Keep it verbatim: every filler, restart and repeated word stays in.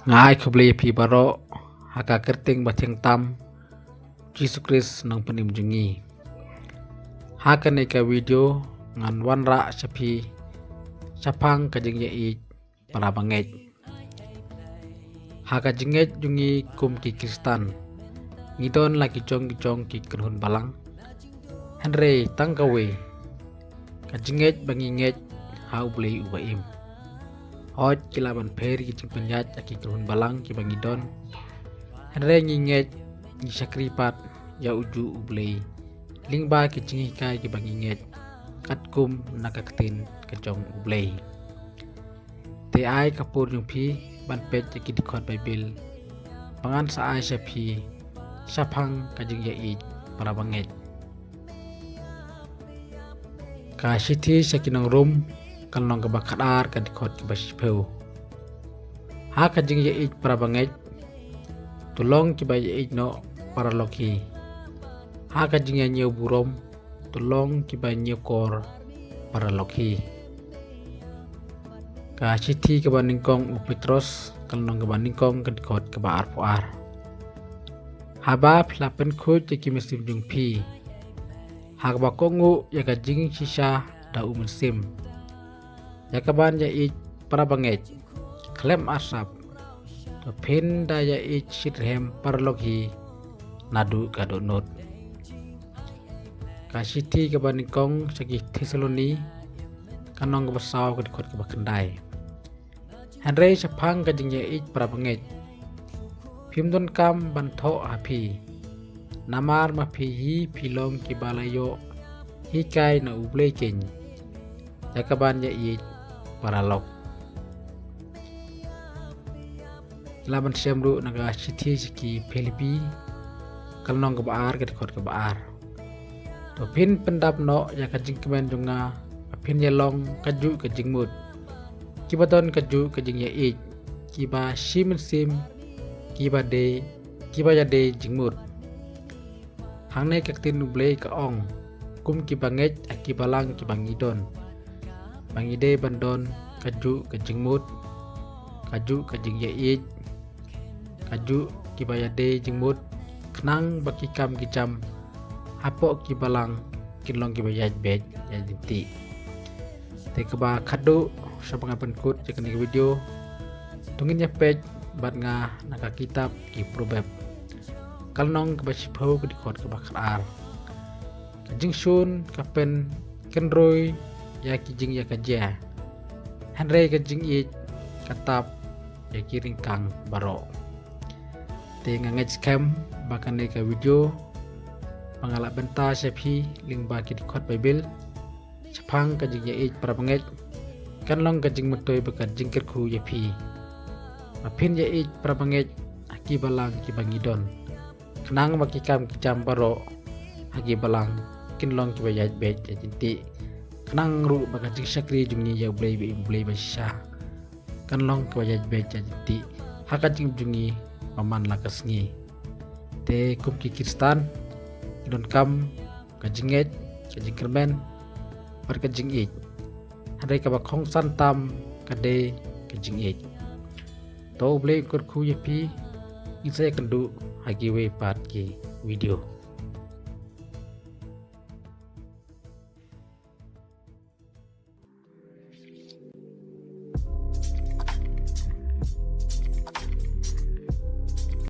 Nga ai khublei ïa phi baroh ha ka kyrteng ba thiang tam Jisu Khrist nongpynim jong ngi. Ha kane ka video ngan wanrah sha phi shaphang ka jingïaid para bangeit. Ha ka jingngeit jong ngi kum ki Khristan, ngi don la ki jong ki jong ki kynhun balang. Hynrei tang kawei ka jingngeit ba ngi ngeit ha U Blei uba im. Hooid, ki lah ban pher ki jingpynïaid ha ki kynhun balang kiba ngi don, hynrei ngi ngeit, ngi shakri pat ïa ujuh U Blei lyngba ki jinghikai kiba ngi ngeit, katkum na ka ktien ka jong U Blei. Te ai ka por jong phi ban peit ïa ki dkhot Baibl ba ngan sa ai sha phi shaphang ka jingïaid para bangeit. Ka shithi sha ki nong Rom, ka lynnong kaba khatar, ka dkhot kaba shiphew. Ha ka jingïaid para bangeit, to long kiba ïaid noh paralok hi. Ha ka jingïañiew burom, to long kiba ñiewkor paralok hi. Ka shithi kaba nyngkong u Petros, ka lynnong kaba nyngkong, ka dkhot kaba arphew ar. Haba phi la pynkhuid ïa ki mynsiem jong phi ha kaba kohnguh ïa ka jingshisha da U Mynsiem, ïa kaban ïaid para bangeit khlem arsap, to phin da ïaid shitrhem paralok hi naduh ka dohnud. Ka shithi kaba nyngkong sha ki Thessaloni, ka lynnong kaba saw, ka dkhot kaba khyndai. Hynrei shaphang ka jingïaid para bangeit, phim donkam ban thoh ha phi, namar ma phi hi phi long kiba la ïoh hikai na U Blei keiñ ïa kaban ïaid paralok. Lah ban shem ruh na ka shithi sha ki Philippi, ka lynnong kaba ar, ka dkhot kaba ar. To phin pyndap noh ïa ka jingkmen jong nga, ba phin ïalong kajuh ka jingmut, kiba don kajuh ka jingïaid, kiba shi mynsiem, kiba dei, kiba ïadei jingmut. Hangne ka ktien U Blei ka ong, kum ki bangeit ha ki balang kiba ngi don, ba ngi dei ban don kajuh ka jingmut, kajuh ka jingïaid, kajuh kiba ïadei jingmut, khnang ba ki kam ki jam hapoh ki balang kin long kiba ïaid beit ïaid lynti. Te kaba khadduh, sha ba ngan pynkut ïa kane ka video, to ngin ïa peit bad nga na ka kitab ki Proverb, ka lynnong kaba shiphew, ka dkhot kaba khatar. Ka jingshun ka pynkynroi ïa ki jingïakajia, hynrei ka jingïeid ka tap ïa ki ryngkang baroh. Te nga ngeit skhem ba kane ka video ba nga la bynta sha phi lyngba ki dkhot Baibl shaphang ka jingïaid para bangeit, kan long ka jingmyntoi bad ka jingkyrkhu ïa phi, ba phin ïaid para bangeit ha ki balang kiba ngi don, khnang ba ki kam ki jam baroh ha ki balang kin long kiba ïaid beit ïaid lynti, khnang ruh ba ka jingshakri jong ngi ïa U Blei ba im, U Blei ba shisha, kan long kaba ïaid beit ïaid lynti ha ka jingim jong ngi ba man la ka sngi. Te kum ki Khristan, ngi donkam ka jingngeit, ka jingkyrmen bad ka jingïeid. Hynrei kaba kongsan tam ka dei ka jingïeid. To U Blei un kyrkhu ïa phi. Ngin sa ïakynduh ha kiwei pat ki video.